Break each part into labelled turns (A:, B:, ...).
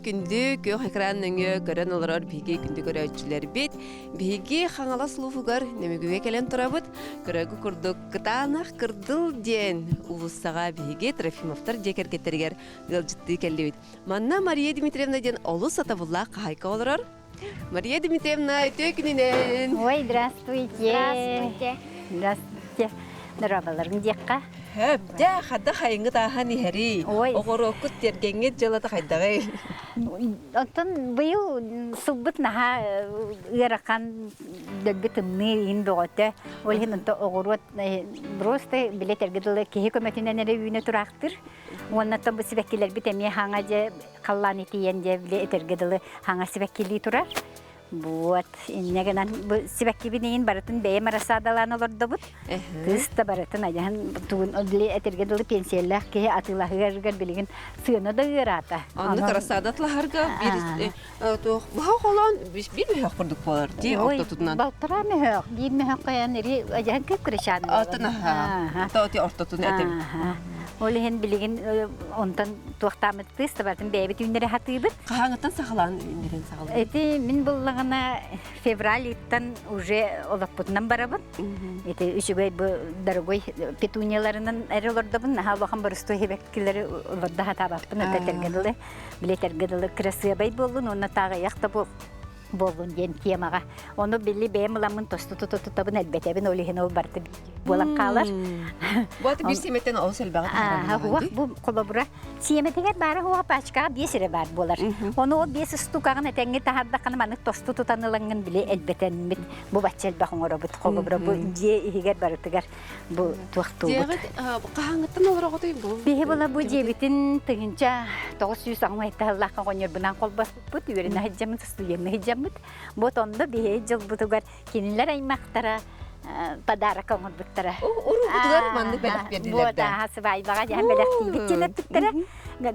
A: күндү күөх экран нөҥүө көрөн олорор биһиги күндү көрөөччүлэрбит. Биһиги Хаҥалас улууһугар Нөмүгүгэ кэлэн турабыт. Көрөргү курдук Кытаанах Кырдыл диэн уулуссаҕа биһиги Трофимовтар дьиэ кэргэттэригэр ыалдьыттыы кэллибит. Манна Мария Дмитриевна диэн олус сатабыллаах хаһаайка олорор. Мария Дмитриевна, үтүө күнүнэн!
B: Ой, здравствуйте!
C: Здравствуйте!
B: Здравствуйте! Дорооболорун диэххэ.
A: Хөп, дьэ, хадда хайыҥҥы тааһан иһэрий?
B: Ой.
A: Оҕуруоккут тиэргэҥҥит дьыалата хайдаҕый?
B: Оттон быйыл сылбыт наһаа ыарахан дөлбү тымныы иһин бөҕөтө. Ол иһин онто оҕуруот просто билет эргэ дылы киһи көмөтүнэн эрэ үүнэ тураахтыр. Уонна оттон бу сибэккилэрбит эмиэ хаҥа дьэ халлаан итийэн дьэ били этэргэ дылы хаҥа сибэккилии турар. Вот, инньэ гынан бу сибэккибин иин барытын бэйэм рассадалаан олордобут. Кыыс да барытын айаһын тугун били этэргэ дылы пенсиялаах киһи атыылаһыарыгар билигин сыана да ыараата.
A: Оннук рассада атылаһарга биир туох быһа холоон биир мөһөх курдук буолар дии ортотунан.
B: Балтараа мөһөх, биир мөһөх хайан ири ажаһын кып кырачаан.
A: Ортон аха. Ортотун этим.
B: Ол иһин билигин онтон туохтаамыт кыыс табатын бэйэбит үүннэрэ сатыыбыт.
A: Хаһааҥыттан саҕалаан үүннэрэн саҕалаан?
B: Ити мин буллаҕына февраль ыйтан уже олохпутунан барабын. Ити үчүгэй бу дорогой петунияларынан эрэ олордобун. Наһаа улахан боростуой сибэккилэри олордо сатаабаппын. Это этэргэ дылы, били этэргэ дылы кырасыабай буоллун уонна тааҕыйах да буоллун диэн темаҕа. Ону били бэйэм ыламмын тосту тутутутабын элбэтэбин, ол иһин ол барыта буолан хаалар.
A: Бу аты биир сиэмэттэн олус элбэҕи таһаарар
B: Бу холобура сиэмэтигэр баара хуоҕа пачкаҕа биэс эрэ баар буолар. Ону ол биэс устукаҕын этэҥҥи таһаардаххына маннык тосту тутан ылаҥҥын били элбэтэммит бу бачча элбэх оҥоробут. Холобура бу дьиэ иһигэр барытыгар бу туохтуубут.
A: Дьиэҕит хаһааҥҥыттан олороҕутуй бу?
B: Биһи була бу дьиэбитин 1997 сыллаахха оҕонньорбунаан холбоспуппут, үөрэнэ сылдьаммыт, студенна сылдьаммыт. Вот онно биһи дьылбытыгар кинилэр аймахтара подарок оҥорбуттара.
A: Уруубутугар маннык бэлэх биэрдилэр да.
B: Вот, сыбаайбаҕа дьаһан бэлэхтиибит диэн эппиттэрэ.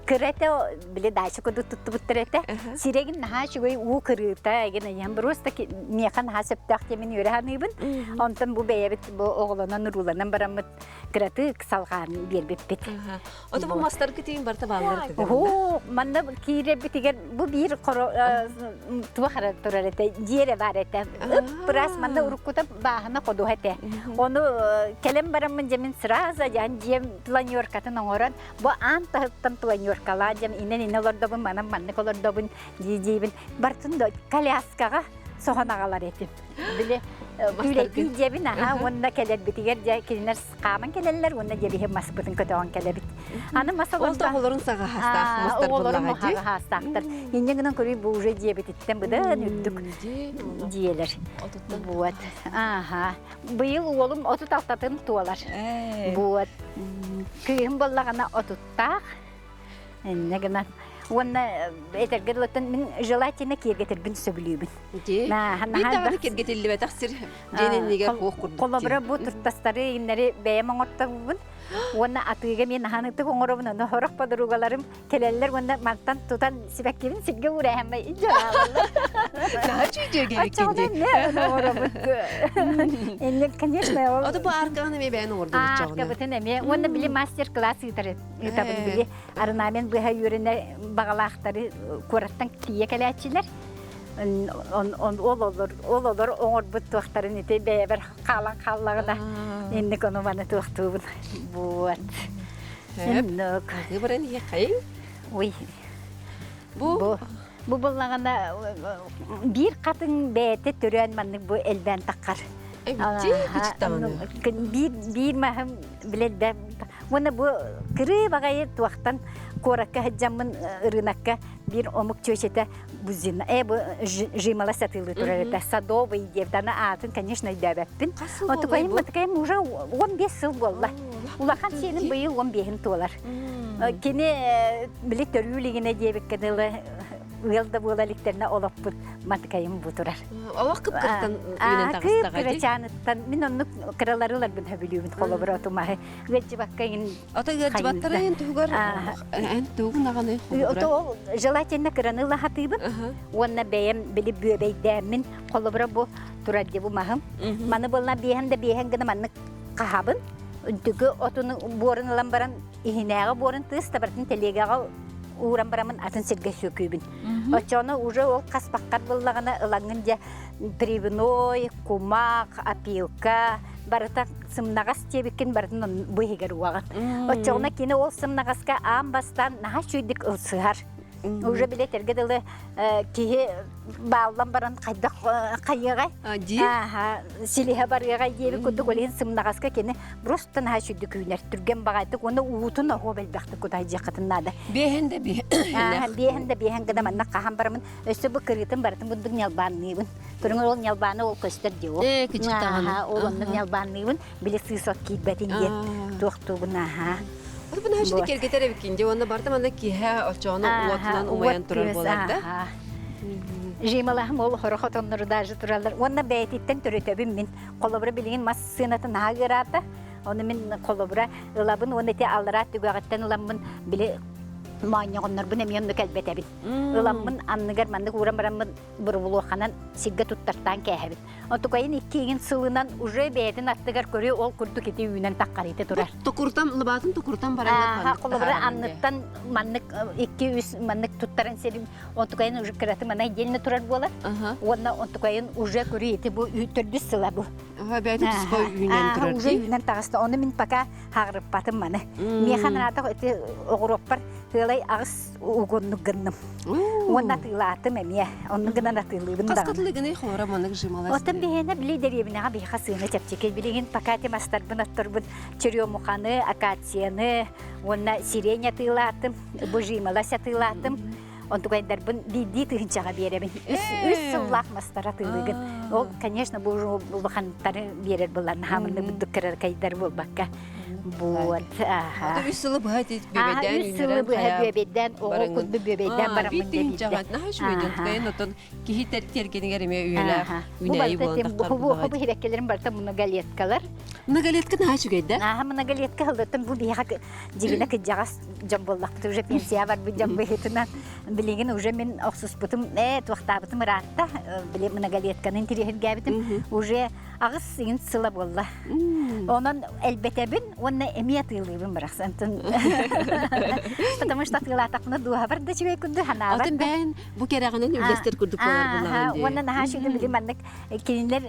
B: Кыра этэ, били дача курдук туттубуттар этэ. Сирэгин наһаа үчүгэй уу кырыыта, эгин ыйан просто миэхэ наһаа сөптөөх диэмин үөрэ саныыбын. Онтон бу бэйэбит бу оҕолонон урууланан бараммыт кыратык салҕаан биэрбиппит.
A: Ото бу мастаргы тиин барыта бааллар этэ.
B: Оо, манна киирэрбитигэр бу биир хоро туох эрэ турар этэ, дьиэрэ баар этэ. Ып-ыраас манна уруккута бааһына ходуһа этэ. Ону кэлэн бараммын дьэ мин сразу дьаан дьиэм планеркатын оҥорон, бу аан таһыттан планеркалаан дьэм инэн-инэ олордобун, манан маннык олордобун дии-диибин. Бартын да коляскаҕа соһон аҕалар этим. Били күүлэйдии дьиэбин аһа уонна кэлэрбитигэр дьэ кинилэр хааман кэлэллэр уонна дьэбиһи маспытын көтөҕөн кэлэбит. Аны мас
A: Ол да оҕолорун саҕаһаастаах мастар
B: оҕолорун саҕаһаастаахтар. Инньэ гынан көрүй бу уже дьиэбититтэн быдан үрдүк дьиэлэр. Вот. Ааха. Быйыл уолум 36-ын туолар. Вот. Кыыһым буоллаҕына отуттаах. Инньэ гынан уонна этэргэ дылыттан мин желательно киэргэтэрбин сөбүлүүбүн.
A: Биир даҕаны киэргэтиллибэтэх сир дьиэн иннигэр хуох курдук.
B: Холобура бу туртастары иннэри бэйэм оҥортобун уонна атыыга мен ахан ытык оҥоробун ону сорох подругаларым кэлэллэр уонна мантан тутан сибэккибин сиргэ уурээһэммэ дьаалаллар.
A: Наһаа чүйдүөгэбиккин дии.
B: Оҥоробут. Инник, конечно,
A: Ото бу аркаҕын эмиэ бэйэн оҥордун
B: Аркабытын эмиэ уонна били мастер-класс ыытар ыытабын били орнамент быһа үөрэнэ баҕалаахтары куораттан тиийэ кэлээччилэр ол олор ол олор оҥорбут туохтарын ити бэйэбэр хаалан хааллаҕына инник ону маны туохтуубун вот иннук
A: баран иһиэххэйиҥ
B: ой
A: бу
B: бу буллаҕына биир хатыҥ бэйэтэ төрөөн маннык бу элбээн таххар биир биир маһым билэлдэ уонна бу кырыы баҕайы туохтан куоракка сылдьаммын ырыынакка биир омук чүөчэтэ бузина э бу жимала сатыылыы турар этэ садовый диэбит аны аатын конечно өйдөөбөппүн отукайым матыкайым уже 15 сыл буолла улахан сиэним быйыл 15-ин туолар кини били төрүү илигинэ диэбиккэ дылы ыал да буола иликтэринэ олоппут матыкайым бу турар.
A: Олох кып-кыраттан үүнэн таҕыстаҕа дии.
B: Кырачааныттан мин оннук кыралары ыларбын сөбүлүүбүн холобура отумаһы ыалдьыбакка иҥин
A: Ото ыалдьыбаттара эн туһугар эн тугун аҕаны
B: Ото ол желательно кыраны ылаһатыыбын уонна бэйэм били бүөбэйдээммин холобура бу турар дии бу маһым маны буолла биэһэн да биэһэн гына маннык хаһабын үнтүкү отуну буорун ылан баран иһинээҕи буорун тыас табартын тэлиэгэҕэ ууран барамын атын сиргэ сүөкүүбүн. Оччоҕуна уже ол хаспаххар буллаҕына ылаҥҥын дьэ привиной, кумах, опилка барыта сымнаҕас диэбиккин барытын бу иһигэр уаҕын. Оччоҕуна кини ол сымнаҕаска аан бастаан наһаа үчүгэйдик ылсыһар. Уже билетэргэ дылы киһи бааллан баран хайдах хайыаҕай? Ааха, силиһэ барыаҕай диэби курдук ол иһин сымнаҕаска кини просто наһаа үчүгдүк үүнэр, түргэн баҕайытык уонна уутун оһуо элбэхтик кутайдьыаххытын наада.
A: Биэһэн да биэһэн.
B: Биэһэн да биэһэн гына манна хаһан барамын өссө бу кырыытын барытын курдук ньалбаанныыбын. Көрүҥ ол ньалбааны ол көстөр дии ол.
A: Ээ, кычыктаҕын.
B: Ол оннук ньалбаанныыбын, били сыыс от киирбэтин диэн туохтуубун аха.
A: Бу наһаа кэргэтэр эбиккин дии уонна барыта манна киэһэ оччоҕуна уотунан умайан турар буолар да.
B: Жималаһым ол хорох отоннору даже тураллар. Уонна бэйэтиттэн төрөтөбүн мин. Холобура билигин мас сыанатын наһаа ыараата. Ону мин холобура ылабын уонна ити аллараа түгэҕиттэн ыламмын били моонньоҕоннорбун эмиэ оннук элбэтэбин. Ыламмын анныгар маннык ууран бараммын бурубулуоханан сиргэ туттартаан кээһэбин. Отукайын икки игин сылынан уже бэйэтин аттыгар көрүө ол курдук ити үүнэн таххарыйта турар.
A: Токуртан лыбаатын токуртан баран
B: холобура анныттан маннык икки-үс маннык туттаран сирим онтукайын уже кыраты мана отдельно турар буолар. Уонна онтукайын уже көрүү ити бу төрдүс сыла бу.
A: Бэйэтин туспа үүнэн турар.
B: Уже үүнэн таҕыста. Ону мин пока хаҕырыппатым маны. Миэхэ наата ити оҕуруоппар тыалай аҕыс угуннук гынным. Уонна атыылаатым эмиэ. Оннук гынан атыылыыбын
A: даҕаны. Хас кытылыгыный хора маннык жималас?
B: Оттон биһиэнэ били дэриэбинэҕэ биһиэхэ сыана чэпчэки. Билигин пока ти мастарбын отторбун черемуханы, акацияны уонна сирень атыылаатым, бу жималас атыылаатым. Онтукайдарбын биирдии тыһыынчаҕа биэрэбин. Үс, үс сыллаах мастар атыылыгын. Ол, конечно, бу улахантары биэрэр булан хаамынны буддук кыраркайдар буолбакка. Вот,
A: аха. Үс сылы быһа бүөбэйдээн
B: Үс сылы быһа бүөбэйдээн, оҕо курдук бүөбэйдээн бараммын
A: диэбиттэ. Наһаа үчүгэй дьон отон киһи тиэргэнигэр эмиэ үйэлээх үүнээйи буолан
B: таххар Бу хирэккэлэрим барыта многолеткалар.
A: Многолетка наһаа үчүгэй да?
B: Аха, многолетка хылдаттан бу биһиэхэ дьигинэ кыдьаҕас дьон буоллахпыт уже пенсия барбыт дьон быһыытынан билигин уже мин охсуспутум ээ туохтаабытым ыраатта били многолетканы интириэһиргээбитим уже аҕыс ыйын сыла буолла. Онон элбэтэбин уонна эмиэ атыылыыбын барахсантын. Потому что атыылаатахпына дууһабар да үчүгэй курдук ханаабар.
A: Атын бэйэн бу кэрэҕинэн үллэстэр курдук буолар буллаҕын дии.
B: Уонна наһаа үчүгэй били маннык кинилэр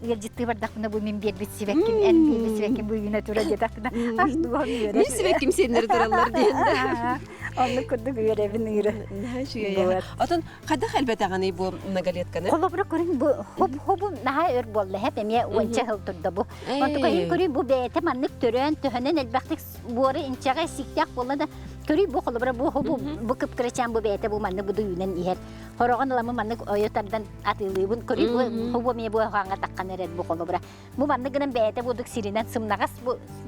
B: ыалдьыттыы бардахпына бу мин биэрбит сибэкким эн биэрбит сибэкким бу үүнэ тура диэтэхпинэ аж дууһам үөрэр.
A: Мин сибэкким сиэннэри тураллар диэн.
B: Оннук курдук үөрэбин ыыра.
A: Наһаа үчүгэй. Отон Хайдах элбэтэҕиний бу многолетканы?
B: Холобура көрүн бу хоб хобу наһаа өр буолла хэп эмиэ уонча сыл турда бу. Онтука иһин көрүй бу бэйэтэ маннык төрөөн төһөнөн элбэхтик буору инчэҕэ сиктээх буолла да көрүй бу холобура бу хобу бу кыпкырачаан бу бэйэтэ бу маннык буду үүнэн иһэр. Хороҕон ыламы маннык ойо тардан атыылыыбын көрүй бу хобу эмиэ бу хаҥа таххан эрэр бу холобура. Бу маннык гынан бэйэтэ бурдук сиринэн сымнаҕас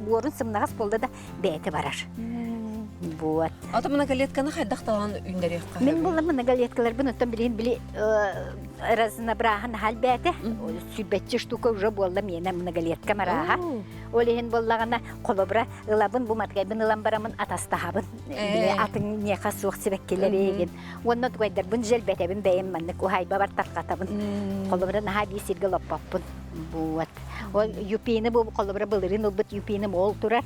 B: буорун сымнаҕас буолла да бэйэтэ барар. Вот.
A: Ото многолетканы хайдах талан үүннэриэххэ
B: Мин була многолеткаларбын оттон билигин били разнообраһын хал бэйэтэ сүүрбэччэ штука уже буолла миэнэ многолетка марааһа. Ол иһин буоллаҕына холобура ылабын бу маткайбын ылан барамын атастаһабын. Били атын миэхэ суох сибэккилэри эгин. Уонна тугайдарбын жэлбэтэбин бэйэм маннык уһайбабар тарҕатабын. Холобура наһаа биир сиргэ лоппоппун. Вот. Ол юпины бу холобура былырыын ылбыт юпиным ол турар.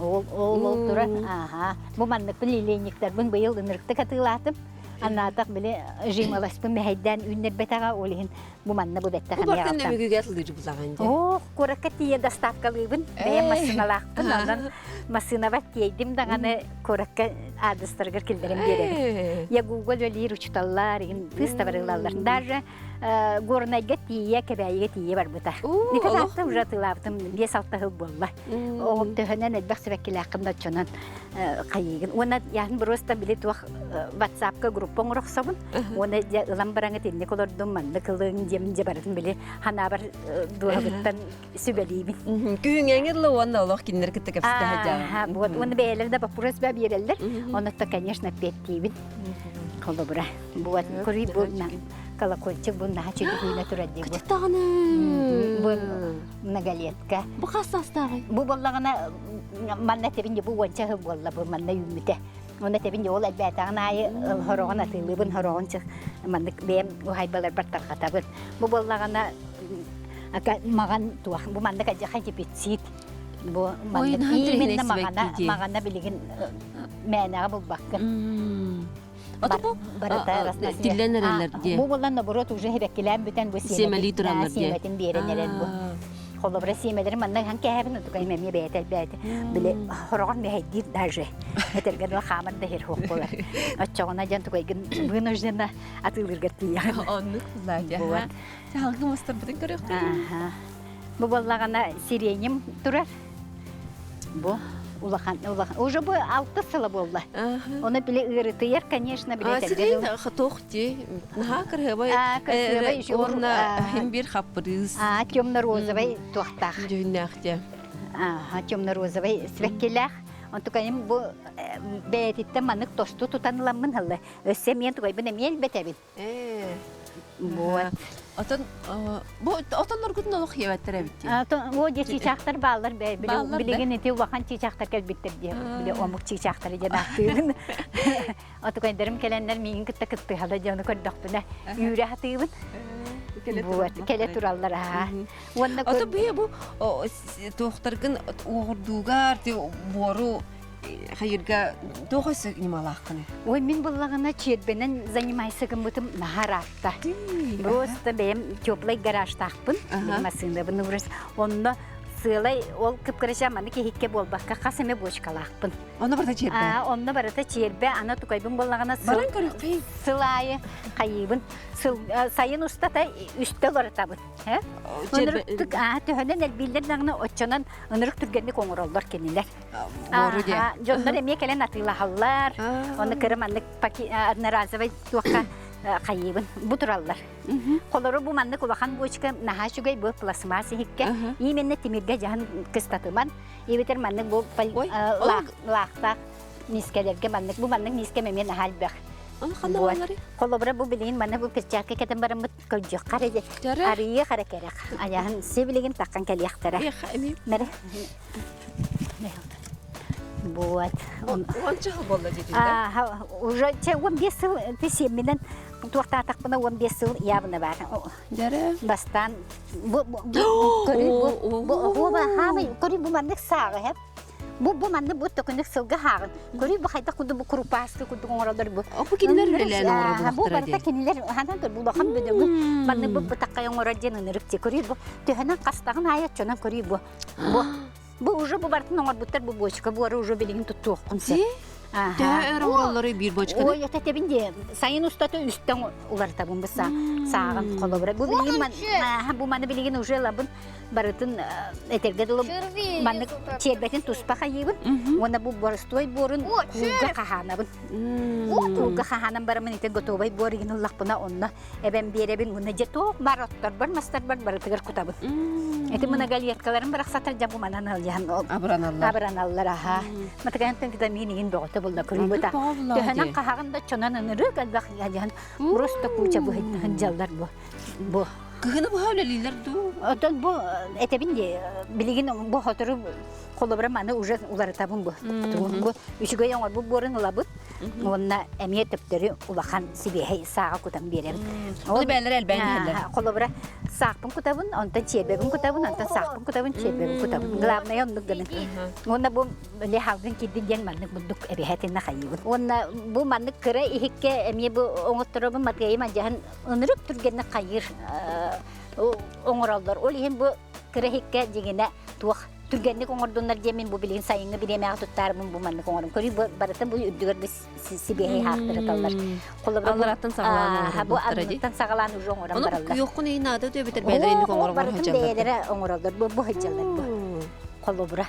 B: Ол ол ол турар. Ааха. Бу манныкпын лилейниктарбын быйыл ынырыктык атыылаатым. Анаатах били жималаспын мэһэйдээн үүннэрбэтэҕэ ол иһин бу манна бу бэттэх
A: Бу бартан нөмүгүгэ атылыыр булаҕын дии.
B: Ох, куоракка тиийэ доставкалыыбын. Бэйэм массыыналаахпын, онон массыынабар тиэйдим даҕаны куоракка аадыстарыгар киллэрэн биэрэбин. Я Google үлэлиир учуталлар, игин тыыс табарылаллар. Даже Горнайга тиийэ, Кэбээйигэ тиийэ барбыта. Николаевта уже атыылаабытым 5-6 сыл буолла. Оҕом төһөнөн элбэх сибэккилээххин да оччонон хайыыгын. Уонна яһын просто били туох WhatsApp-ка группа оҥорохсобун. Уонна дьэ ылан бараҥыт инник олордум, маннык ылыҥ диэм дьэ барытын били ханаабар дууһабыттан сүбэлиибин.
A: Күһүҥҥэ ыла уонна олох кинилэр кытта кэпсэтэ сылдьаҕын.
B: Вот уонна бэйэлэр да боппуруос баа биэрэллэр. Онно конечно эппиэттиибин. Холобура. Вот курий бу колокольчик бу наһаа чүгү турар дии бу.
A: Кытаҕаны.
B: Бу многолетка.
A: Бу хас саастааҕый?
B: Бу буоллаҕына манна этэбин бу уонча сыл буолла бу манна үүммүтэ. Онно этэбин ол элбээтэҕин аайы хороҕун атыылыыбын, хороҕун маннык бэйэм уһайбаларбар тарҕатабын. Бу буоллаҕына маҕан туох бу маннык адьаха дефицит. Бу маннык именно маҕана маҕана билигин мээнэҕэ булбаккын.
A: Ото бу
B: барыта
A: тиллэн эрэллэр диye.
B: Бу булан наоборот уже хебеккилээн бүтэн бу
A: сиэмэлии тураллар диye.
B: Сиэмэтин биэрэн эрэр бу. Холобура сиэмэлэри манна ыһан кээһэбин утугай эмиэ бэйэтэ элбээтэ. Били хороҕор мэһэйдиир даже. Этэргэ дылы хаамар да иһэр хуох буолар. Оччоҕуна дьон тугайгын вынуждена атыылыыргар тиийэҕин.
A: Оннук булла Салгы мастарбытын көрүөхпүт.
B: Бу буоллаҕына сиреним турар. Бу улахан улахан уже бу алты сыла буолла. Оны били ыарытыйар, конечно,
A: биле Сирень хатох ти наһаа кырһыбай
B: кырһыбай
A: уонна хин бир хаппырыыс.
B: А темно-розовый туохтаах.
A: Дьүһүннээх те.
B: Ага, темно-розовый сибэккилээх. Онтукайым бу бэйэтиттэн маннык тосту тутан ыламмын ылла. Өссө эмиэ тугайбын эмиэ элбэтэбин.
A: Ээ.
B: Вот.
A: Отон бу отонноргутун олох иэбэттэр эбит дии.
B: О дьэ чыычаахтар бааллар билигин ити улахан чыычаахтар кэлбиттэр дии. Били омук чыычаахтары диэн ааттыыбын. Отукайдарым кэлэннэр миигин кытта кыттыһала дьону көрдөхпүнэ үүрэ сатыыбын. Вот, кэлэ тураллар аа. Уонна
A: Ото бу бу туохтаргын уоҕурдуугар буору хайырга туох өссө ньымалааххыный?
B: Ой, мин буллаҕына чиэрбэнэн занимайся гыммытым наһаа ыраатта. Просто бэйэм теплай гаражтаахпын, массыынабын урус. Онно сыалай ол кып-кырача маны киһикке буолбакка хас эмэ бочкалаахпын.
A: Онно барыта чиэрбэ?
B: Онно барыта чиэрбэ, ана тукайбын буоллаҕына
A: Баран көрүөххэй.
B: Сыл аайы хайыыбын. Сыл сайын устата үстэ уларытабын. Ынырыктык төһөнөн элбииллэр даҕаны оччонон ынырык түргэнник оҥороллор кинилэр.
A: Буору диэн.
B: Дьоннор эмиэ кэлэн атыылаһаллар. Оны кыры маннык одноразовый туохха хайыыбын бу тураллар. Холору бу маннык улахан бочка наһаа үчүгэй бу пластмасс иһиккэ именно тимиргэ дьаһан кыстатыман эбэтэр маннык бу лаахтаах миискэлэргэ маннык бу маннык миискэм эмиэ наһаа элбэх. Холобура бу билигин манна бу перчатка кэтэн бараммыт көрдүөххэ эрэ арыйыах эрэ кэрэх айаһын сибилигин таххан кэлиэхтэрэ мэрэ вот
A: Уонча сыл буолла диэтиҥ
B: уже че 15 сыл ты сиэмминэн туохтаатахпына 15 сыл явно бар бастаан бу көрүй бу бу көрүй бу маннык сааҕы хэп Бу бу манны бу төкүнүк сылга хааҕын. Көрүй бу хайдах курдук бу курупааска курдук оҥороллор бу.
A: Бу кинилэр үлэлээн оҥорор
B: Бу барыта кинилэр ханан көр бу улахан бөдөҥү манны бу бытаккай оҥорор диэн ынырык ти. Көрүй бу төһөнөн хастаҕын аайы оччонон көрүй бу. Бу бу уже бу барытын оҥорбуттар бу бочка буора уже билигин туттуоххун сөп.
A: Төһө өр оҥороллору биир бочканы?
B: Ой, это тебин де сайын устата үстэн уларытабын бу сааҕын холобура. Бу билигин бу маны билигин уже лабын барытын этэргэ дылы маннык чиэрбэтин туспа хайыыбын уонна бу боростуой буорун куулга хаһаанабын куулга хаһаанан барамын ити готовай буор игин ыллахпына онно эбэн биэрэбин уонна дьэ туох бар отторбор мастарбар барытыгар кутабын ити многолеткаларын барахсатар дьэ бу манан ылдьаһан
A: абыраналлар
B: абыраналлар аха матыгантан витамин игин бөҕөтө булла көрүүбүт төһөнөн хаһаҕын да чонон ынырык элбэх дьаһан просто куча быһыдьаллар бу бу
A: Кыһыны быһа үлэлииллэр дуу?
B: Оттон бу этэбин дии, билигин бу хотору холобура маны уже уларытабын бу. Бу үчүгэй оҥорбут буорун ылабыт уонна эмиэ төптөрү улахан сибиэһэй сааҕа кутан биэрэбит.
A: Ол бээлэр элбээн иһэллэр.
B: Холобура саахпын кутабын, онтон чиэрбэбин кутабын, онтон саахпын кутабын, чиэрбэбин кутабын. Главное оннук гынын. Уонна бу Били халгын киирдин диэн маннык бурдук эбиһэтинэ хайыыбын. Уонна бу маннык кыра иһиккэ эмиэ бу оҥотторобун Матыайым адьаһын ынырык түргэнник хайыыр оҥороллор. Ол иһин бу кыра иһиккэ дьиҥинэ туох түргэнник оҥордуннар диэммин бу билигин сайыҥҥы бириэмэҕэ туттаарбын бу маннык оҥорон көрүү бу барытын бу үрдүгэр бу сибиэһэй хаахтыраталлар. Холобура
A: Аллараттан саҕалаан
B: бу аллараттан саҕалаан уже оҥорон
A: Ону
B: бараллар.
A: күйүөххүн иһин наада эбэтэр бэйэлэрэ инник оҥорон
B: барытын бэйэлэрэ оҥороллор бу бу сылдьаллар бу. Холобура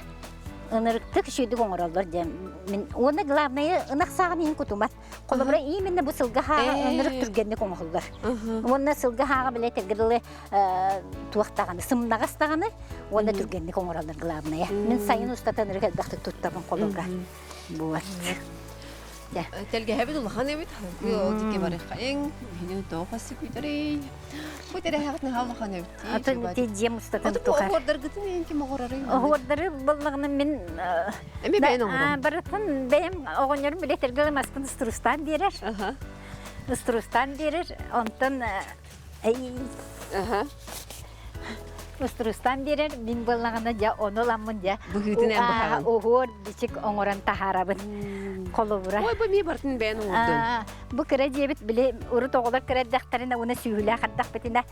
B: ынырыктык үчүгүйдүк оҥороллор диэн мин уонна главное ынах сааҕын иһин кутумат холобура именно бу сылгы хааҕа ынырык түргэнник оҥоһуллар уонна сылгы хааҕа билэ этэргэ дылы туох даҕаны сымнаҕас даҕаны уонна түргэнник оҥороллор главное мин сайын устата ынырык элбэхтик туттабын холобура вот
A: Тэлгэһэбит улахан эбит, ол диэки барыаххайыҥ, биһини тоҕо хассы күүтэрий. Бу тэрэһэҕит наһаа улахан эбит
B: Атын ти дьиэм устатын
A: Аты бу
B: тухар.
A: оһуордаргытын эйин ким оҕорорый?
B: Оһуордары буллаҕына мин
A: Эми бэйэн оҥорон.
B: барытын бэйэм оҕонньорум билетэргэ маспын ыстурустаан биэрэр. Ыстурустаан биэрэр. Онтон
A: Аха.
B: устурустаан биэрэр, мин буоллаҕына дьэ ону ыламмын дьэ
A: Быһыытын эн быһаҕын.
B: уһуор бичик оҥорон таһаарабын. Холобура.
A: Ой, бу эмиэ барытын бэйэн оҥордун.
B: Бу кыра дьиэбит били урут оҕолор кыра эрдэхтэринэ уна сүүһүлээх ардахпытына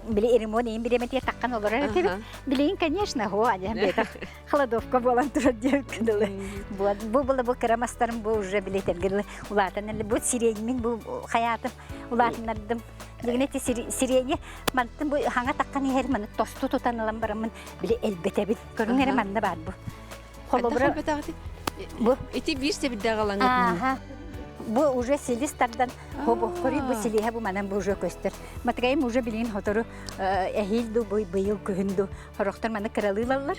B: били ремонт иин бириэмэтигэр таххан олорор этибит. Билигин, конечно, хо, аня бетах кладовка буолан турар диэбиккэ дылы. Бу была бу кыра мастарым бу уже билетэргэ дылы улаатан бу сиреньмин бу хайаатым улаатыннардым. Дигин эти сирени мантын бу хаҥа таххан иһэр маны тосту тутан ылан бараммын били элбэтэбин. Көрүҥ эрэ манна баар бу.
A: Холобура бу ити биир сэбирдээх алаҥа.
B: Бу уже силис тардан хобоххори бу силиһэ бу манан бу уже көстөр. Матыгайым уже билигин хотору эһиил ду быйыл күһүн ду хорохтор маны кыралыылаллар,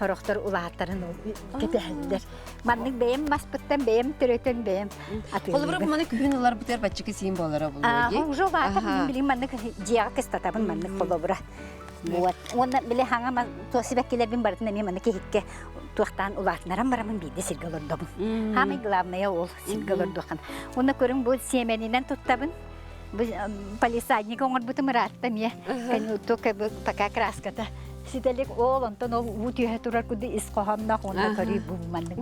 B: хорохтор улааттарын кэтэһэллэр. Маннык бэйэм маспыттан бэйэм төрөтөн бэйэм атыылыыбын.
A: Холобура бу маны күһүн ыларбытыгар баччыка сиин буолара булуо дии.
B: Уже улаатар мин билигин маннык дьиэҕэ кыстатабын маннык холобура. Вот. Уонна били хаҥа сибэккилэрбин барытын эмиэ маннык иһиккэ туохтаан улаатынаран барамын биирдэ сиргэ олордобун. Хаамай главное ол сиргэ олордуоххан. Уонна көрүҥ бу сиэмэнинэн туттабын. Бу палисадник оҥорбутум ыраатта эмиэ. Только пока краската ситэлик ол онтон ол уу түһэ турар курдук ис хоһоонноох уонна көрүү бу маннык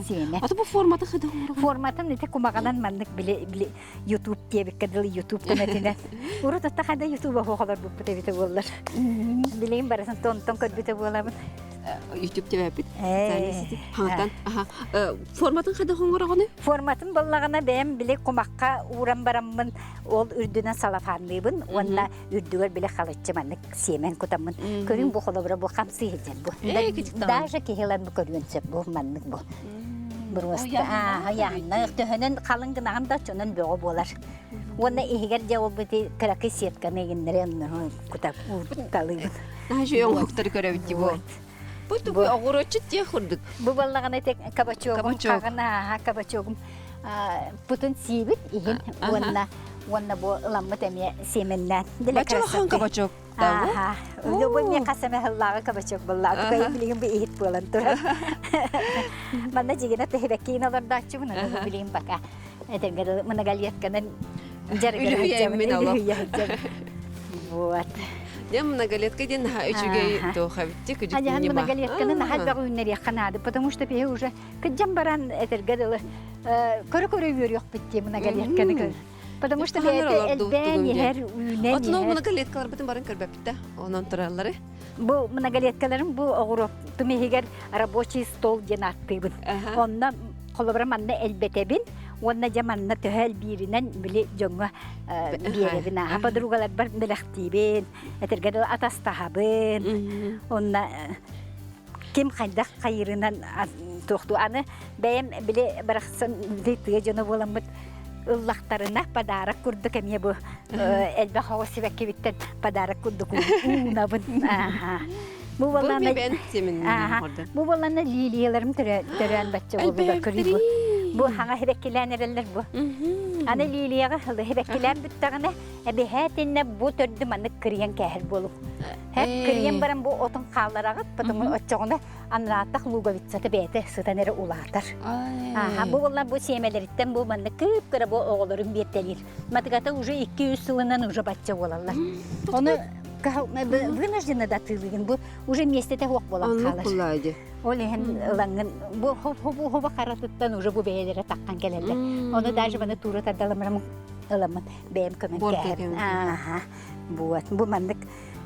B: сиэмэ.
A: Ата бу формата хада
B: Форматын ити кумаҕанан маннык били били YouTube диэбиккэ дылы YouTube көмөтүнэн. Урут отта хада YouTube оһох олорбуппут эбитэ буоллар. Билигин барысын тонтон көрбүтэ буолабын.
A: YouTube тебэппит. Хаҥатан. Форматын хада хоҥороҕуну?
B: Форматын боллаҕына бэйэм били кумахха ууран бараммын ол үрдүнэн салафанныыбын уонна үрдүгэр били халыччы маннык сиэмэн кутаммын. Көрүҥ бу холобура бу хамсыы сылдьар бу. Даже киһи ылан бу көрүөн сөп бу маннык бу. Бруоста аа төһөнөн халыҥ гынаҕын да оччонон бөҕө буолар. Уонна иһигэр дьэ ол бити кыракый сетканы игиннэрэн кутап уурталыыбын.
A: Наһаа үчүгэй оҥоһуктары көрөбүт дии бу. Бу тугу оҕуруотчут диэх курдук.
B: Бу баллаҕына ити кабачогум хаҕына аха кабачогум путун сиибит иһин уонна уонна бу ыламмыт эмиэ сиэмэннээн.
A: Баччалахан кабачок
B: Ааха. Бу эмиэ хас эмэ сыллааҕы кабачок буолла. Тукайым билигин бу иһит буолан турар. Манна дьигинэ тэһибэккиин олордооччубун, аны бу билигин пока этэргэ дылы многолетканан дьарыгыран үлүһүйэ сылдьабын. Вот.
A: Дьэ многолетка диэн наһаа үчүгэй туох эбит күдьүк
B: Адьаһан многолетканы наһаа элбэх үүннэриэххэ наада, потому что биһи уже кыдьан баран этэргэ дылы көрө-көрө үөрүөхпүт дии многолетканы Потому что бэйэтэ элбээн иһэр, үүнэн
A: Отун ол многолеткаларбытын баран көрбөппүт да, онон тураллары.
B: Бу многолеткаларым бу оҕуруоттум иһигэр рабочий стол диэн ааттыыбын. Онно холобура манна элбэтэбин уонна дьэ манна төһө элбииринэн били дьоҥҥо биэрэбин ааха подругаларбар бэлэхтиибин, этэргэ дылы атастаһабын. Онно ким хайдах хайыырынан туохтуу аны бэйэм били барахсан тыа дьоно буоламмыт ыллахтарына подарок курдук эмиэ бу элбэх оҕо сибэккибиттэн подарок курдук уунабын бу буоллаана бу буоллаана лилияларым төрөөн бачча буолуга көрүү бу хаҥа сибэккилээн эрэллэр бу аны лилияҕа сибэккилээн бүттэҕинэ эбэһээтиннэ бу төрдү маннык кырыйан кээһэр буолуҥ Һэп кырыйан баран бу отун хааллараҕыт, потому оччоҕуна анарааттах луговицата бэйэтэ сытан эрэ улаатар. Аха, бу буолла бу сиэмэлэриттэн бу манна кыып-кыра бу оҕолорун биэртэлиир. Матыгата уже 2-3 сылынан уже бачча буолаллар. Ону вынуждена да атыылыгын бу уже миэстэтэ суох буолан хаалар. Ол иһин ылаҥҥын бу хобу харатыттан уже бу бэйэлэрэ таххан кэлэллэр. Ону даже маны туура тардаламырам ыламмын бэйэм көмөн кээһэбин. Аха. Вот. Бу маннык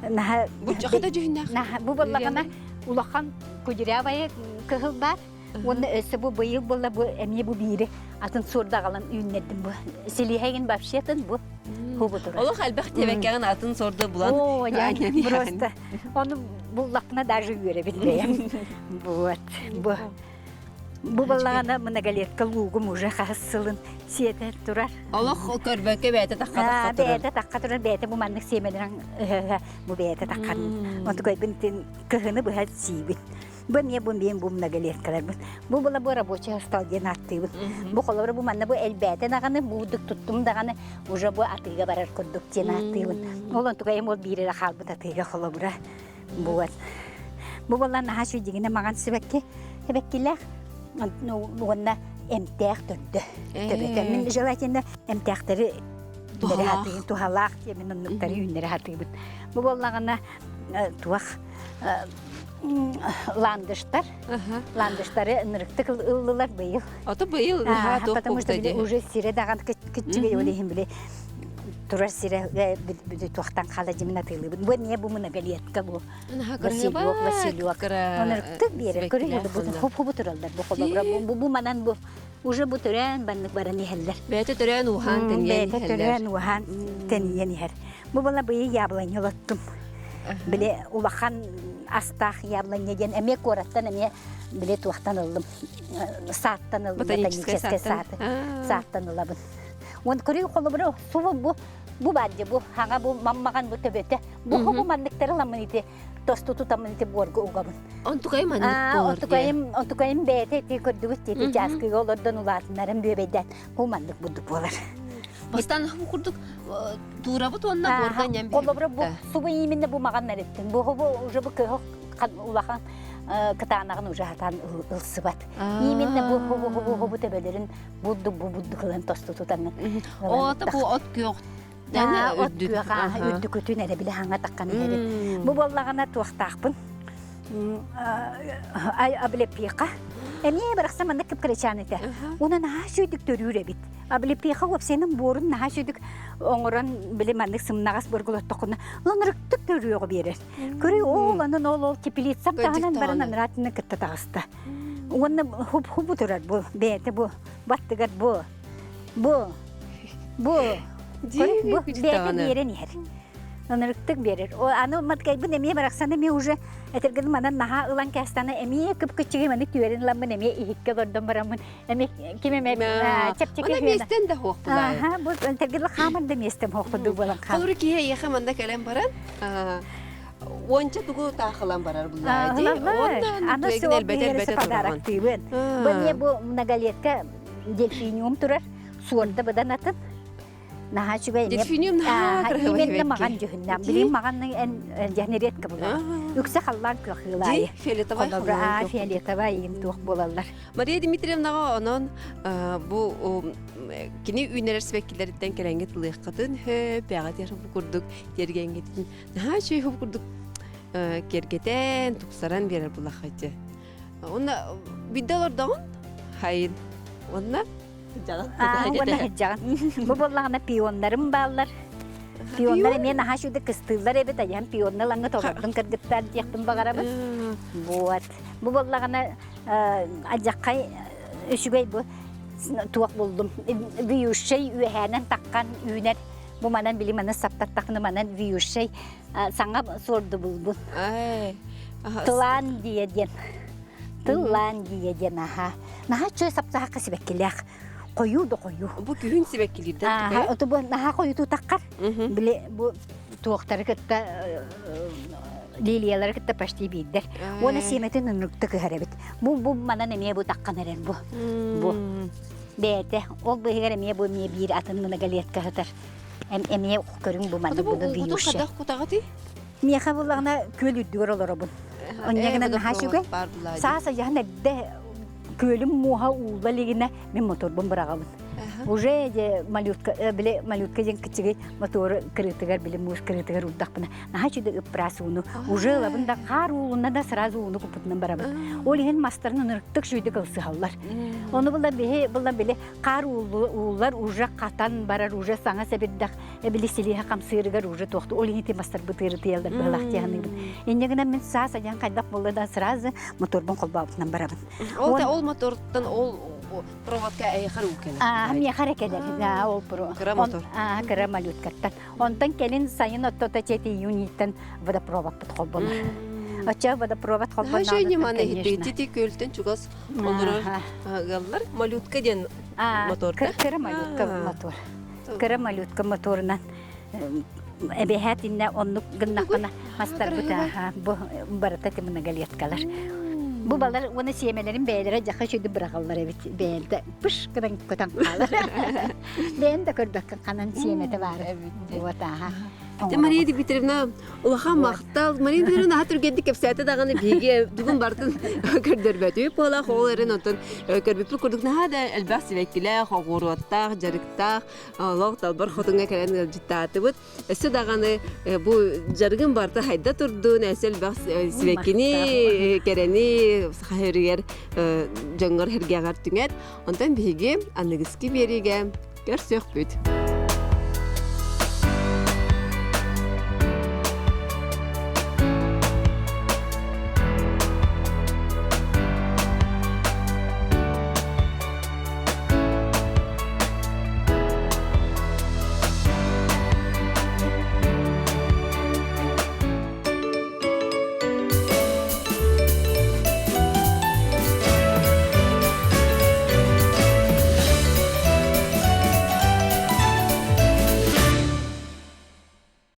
B: наһаа
A: Бу да дьүһүннээх.
B: Наһаа бу буоллаҕына улахан кудерявая кыһыл баар. Уонна өссө бу быйыл буолла бу эмиэ бу биири атын суордаҕалан үүннэрдим бу. Силиһэгин вообще атын бу. Хубу турар.
A: Олох элбэх диэбэккэҕин атын сорду булан.
B: О, я просто ону буллахпына даже үөрэбин бэйэм. Вот. Бу Бу баллаҕана многолетка луугум уже хаһыс сылын сиэтэ турар.
A: Олох көрбөккө бэйэтэ тахха тахха турар.
B: Бэйэтэ тахха турар, бэйэтэ бу маннык сиэмэлэрин бу бэйэтэ таххан. Онтукайбын тин кыһыны быһа сиибин. Бу эмиэ бу миэн бу многолеткаларбын. Бу була бу рабочий стол диэн ааттыыбын. Бу холобура бу манна бу элбээтэ даҕаны, бу удук туттум даҕаны уже бу атыыга барар курдук диэн ааттыыбын. Ол онтукайым ол биир эрэ хаалбыт атыыга холобура. Вот. Бу буолла наһаа үчүгэй маҥан сибэкки сибэккилээх уонна эмтээх төрдө. Төбөтө. Мин желательно эмтээхтэри үүннэри хатыыбын, туһалаах диэмин оннуктары үүннэри хатыыбын. Бу буоллаҕына туох ландыштар, ландыштары ынырыктык ыллылар быйыл.
A: Ото быйыл наһаа туох
B: Потому что били уже сире даҕан кыччыгый ол иһин били турар сире туохтан хаала дьимин атыылыыбын. Бу эмиэ бу многолетка бу. Василек, Василек. Ынырыктык биэрэр. Көрүҥ бу хуп-хубу тураллар бу холобура. Бу бу манан бу уже бу төрөөн баннык баран иһэллэр.
A: Бэйэтэ төрөөн ууһаан тэнийэн
B: Бэйэтэ төрөөн ууһаан тэнийэн иһэр. Бу була быйы яблоня олоттум. Били улахан астаах яблоня диэн эмиэ куораттан эмиэ били туохтан ыллым. Сааттан ыллым. Ботаническай сааты. Сааттан ылабын. Уон көрүү холобура субу бу бу баар бу хаҥа бу маммаҕан бу төбөтө бу бу манныктары ламын ити тосту тутаммын ити буорга угабын.
A: Онтукайым маннык буолар
B: Онтукайым онтукайым бэйэтэ ити көрдүгүт ити чааскыга олордон улаатыннарым бүөбэйдээн бу маннык бурдук буолар.
A: Бастаан бу курдук туурабыт уонна буорга ньэм
B: Холобура бу субу именно бу маҕан эриттин. Бу бу уже бу кыһыл улахан кытаанаҕын уже хатан ылсыбат. Именно бу бу бу бу бу төбөлөрүн бурдук бу бурдук ылан тосту тутаҥын.
A: Ота бу от күөх
B: От күөх үрдүкүтүн эрэ билэ хаҥа таххан иһэбин. Бу буоллаҕына туохтаахпын облепиха. Эмиэ барахсан маннык кып-кырачаан этэ. Уна наһаа сүйдүк төрүүр эбит. Облепиха уопсайынан буорун наһаа сүйдүк оҥорон били маннык сымнаҕас буоргулоттоххуна ланырыктык төрүөҕү биэрэр. Көрүй ол анан ол ол теплицам таһынан баран анараатыны кытта таҕыста. Уонна хуб-хубу турар бу бэйэтэ бу баттыгар бу Бу, бу, бу бэйэтэ биэрэн иһэр. Ынырыктык биэрэр. Аны маткайбын эмиэ барахсаны эмиэ уже этэргин манан наһаа ылан кээстаны эмиэ кып-кыччыгы маны түөрэн ыламмын эмиэ иһиккэ олордон бараммын эмиэ ким эмэ чэпчэки
A: Она миэстэн да хуох булай.
B: Аха, бу этэргин хаамар да миэстэм хуох курдук буолан хаал.
A: Холобур киһи эйиэхэ манна кэлэн баран уонча тугу таахылан барар буллаа дии.
B: Онно аны суол биһиэрэ подароктыыбын. Бу эмиэ бу многолетка Дельфиниум турар, суорда быдан атын. Наһаа үчүгэй.
A: Дельфиниум наһаа
B: кыраһыабай Именно маҕан дьүһүннээх. Билигин маҕан эн дьэһни редко булар. Үксэ халлаан күөх ыылаайы.
A: Фиолетовай
B: халлаан фиолетовай иин туох буолаллар.
A: Мария Дмитриевнаҕа онон бу кини үүнэрэр сибэккилэриттэн кэлэҥҥит ылыаххытын хөп, бэҕэтиэр бу курдук тиэргэҥҥитин наһаа үчүгэй бу курдук киэргэтэн, тупсаран биэрэр булаххайчы. Уонна бидде олордоҕун хайын уонна
B: Уонна сылдьаҕын. Бу буоллаҕына пионнарым бааллар. Пионнар эмиэ наһаа үчүгэй кыстыыллар эбит, айан пионна ылаҥҥа толордун кыргыттар диэхпин баҕарабын. Вот. Бу буоллаҕына алдьаххай үчүгэй бу туох булдум. Вьющай үөһээнэн таххан үүнэр. Бу манан били маны саптаттахына манан вьющай саҥа суорду булбун. Тылаан дия диэн. Тыллаан дия диэн аха. Наһаа чөй саптаахха сибэккилээх. Хойуу да хойуу.
A: Бу күһүн сибэккилиирдэн
B: Аха, оту бу наһаа хойутуу таххар. Били бу туохтары кытта лилиялары кытта почти биирдэр. Уона сиэмэтин ынырыкта кыһар эбит. Бу бу манан эмиэ бу таххан эрэр бу. Бу. Бэйэтэ ол быһыгар эмиэ бу эмиэ биир атын многолетка сытар. Эмиэ көрүҥ бу маннык буну
A: биюшэ. Хадах кутаҕытый?
B: Миэхэ буллаҕына күөл үрдүгэр олоробун. Онньа гынан наһаа үчүгэй. Саас айаһын эрдэ күөлүм муоһа уулла илигинэ мин моторбун быраҕабын. Уже де малютка, били малютка диэн кичигэй мотору кырыытыгар били муус кырыытыгар урдахпына наһаа үчүгэй ыппыраас ууну уже ылабын да хаар уулунна да сразу ууну куппутунан барабын. Ол иһин мастарын ынырыктык шүйдүк ылсыһаллар. Ону була биһи була били хаар ууллар уже хатан барар уже саҥа сэбирдэх эбили силиһэ хамсыырыгар уже туохту ол иһити мастарбыт ыарытыйаллар быһылаах тиһаныыбын инньэ гынан мин саас айан хайдах буолла да сразу моторбун холбообутунан барабын
A: ол ол мотортан ол проводка эйхэр уу кэлэр
B: аа миэхэ эрэ кэлэр ол
A: кыра мотор
B: аа кыра малюткаттан онтон кэлин сайын оттото чети июниттан водопроводпут холбонор Оччо водопровод холбонно.
A: Конечно. Тити көлтөн чугас Олорор ыаллар малютка диэн мотор да?
B: Кыра малютка мотор. Кыра малютка моторунан эбэһээт иннэ оннук гыннахпына мастарбыт бу барыта ти многолеткалар. Бу балар уона сиэмэлэрин бэйэлэрэ дьаха үчүгэй быраҕаллар эбит. Бэйэлдэ пыш гынан көтөн хаалар. Бэйэм да көрбөккө ханан сиэмэтэ баар. Вот аха.
A: Мария Дмитриевна, улахан махтал. Мария Дмитриевна наһаа түргэнник кэпсээтэ даҕаны биһиги бүгүн бартын көрдөрбөтүбүт буолаах ол эрэн онтон көрбүппүт курдук наһаа да элбэх сибэккилээх, оҕуруоттаах, дьарыктаах олох далбар хотуҥҥа кэлэн ыалдьыттаатыбыт. Өссө даҕаны бу дьарыгын барыта хайда турдун, өссө элбэх сибэккини, кэрэни саха сиригэр дьоҥҥор-сэргэҕэр түҥэт. Онтон биһиги аныгыскы биэриигэ көрсүөхпүт.